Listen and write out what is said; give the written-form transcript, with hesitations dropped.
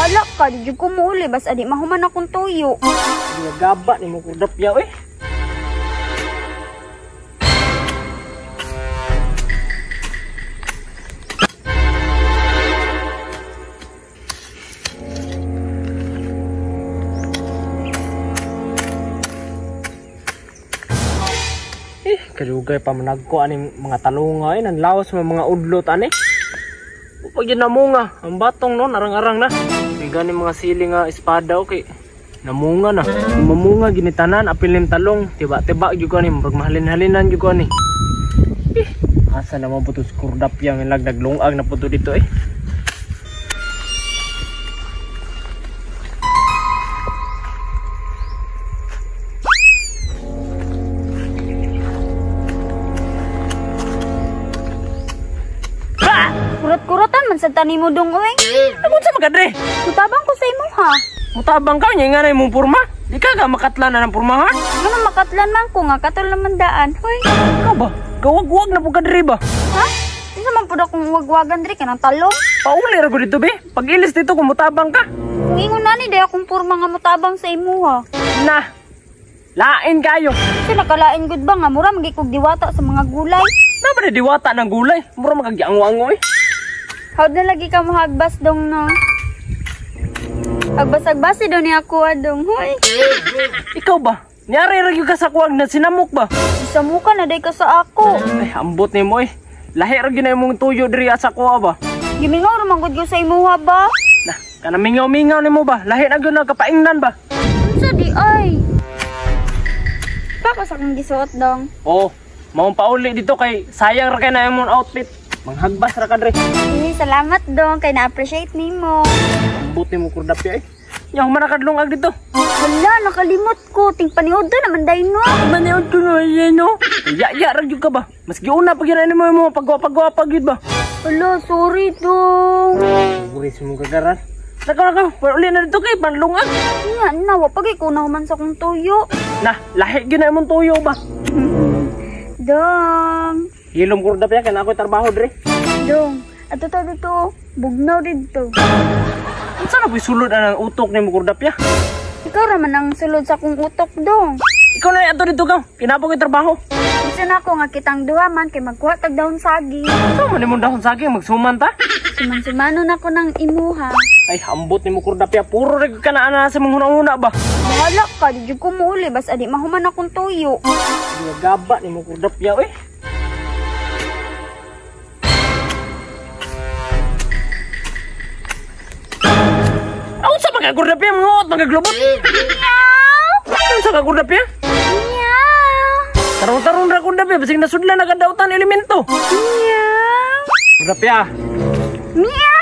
Bahala ka, di jud ko muuli basta di mahuman akong tuyo. Gaba ni mo kurdapya eh. Kadugay pa managko ani mga talunga eh, nanlawas mga udlot ani. Pag yun namunga, ang batong no, narang-arang na. May gani mga sili nga espada okay. Namunga na. Mamunga ginitanan apil nim talong, tiba-tiba jud ko ani, murag mahalin-halinan jud ko ani. Asa naman po to kurdapya nga lagdaglungag na po to dito eh. Kurat-kuratan man sa tani mo dong oy. Ano sa makadre? Mutabang ko sa imo ha. Mutabang ka nya nga na imong porma? Di ka ga makatlan na ng porma ha? Ngano makatlan man ko nga katol naman daan. Hoy. Ikaw ba? Gawag-wag na pud ka dre ba? Ha? Unsa man pud akong wagwagan dre kanang talong? Pauli ra gud dito be. Pag ilis dito kung mutabang ka. Kung ingon nani day akong porma nga mutabang sa imo ha. Na. Lain kayo. Kasi nakalain gud ba nga mura magi kog diwata sa mga gulay? Na ba diwata ng gulay? Mura magagyango-ango eh. Hawd na lagi ka mohagbas dong no. Hagbas-hagbas daw niya ako adong. Hoy. Ikaw ba? Niari ra gyud ka sa kuwag na sinamok ba? Samuka na day ka sa ako. Ay, ambot nimo eh. Lahi ra gyud na imong tuyo diri sa kuwa ba? Gimingaw ra man gud sa imuha ba? Na, kana mingaw-mingaw nimo ba? Lahi na gyud na kapaingnan ba? Unsa di ay? Pako sa akong gisuot dong. Oh, maong pauli dito kay sayang ra kay na imong outfit. Manghagbas ra ka dre. Eh, salamat dong kay na-appreciate nimo. Ambot nimo kurdapya eh. Nya human na kadlungag dito. Wala, nakalimot ko. Ting paniod do naman day no. Maniod ko no, no. Ya ra gyud ka ba? Mas giuna pag yun mo imong pagwapa-gwapa gyud ba? Wala, sorry dong. Sorry sa mong kagaran. Nako, pauli na dito kay panlungag. Nya na, wa pag ikaw na human sa akong tuyo. Na, lahi gyud na imong tuyo ba? Dong. Hilom kurdapya kay na ako'y trabaho dre. Dong, ato ta dito, bugnaw dito. Unsa na po'y sulod ang utok nimo kurdapya? Ikaw ra man ang sulod sa akong utok dong. Ikaw na ato dito ka, kinabog yung trabaho. Gusto na ako nga kitang duha man kay magkuha tag dahon saging. Sa man imong dahon saging magsuman ta? Suman-sumano na ko ng imuha. Ay, ambot nimo kurdapya, puro ra ka na ana sa mong huna-huna ba? Bahala ka, di jud ko muuli basta di mahuman akong tuyo. Gaba nimo kurdapya eh. Unsa man ka kurdapya mga magaglubot? Meow. Unsa ka kurdapya? Meow. Tarong-tarong ra kurdapya basig nasudlan na kadautan elemento. Meow. Kurdapya. Meow.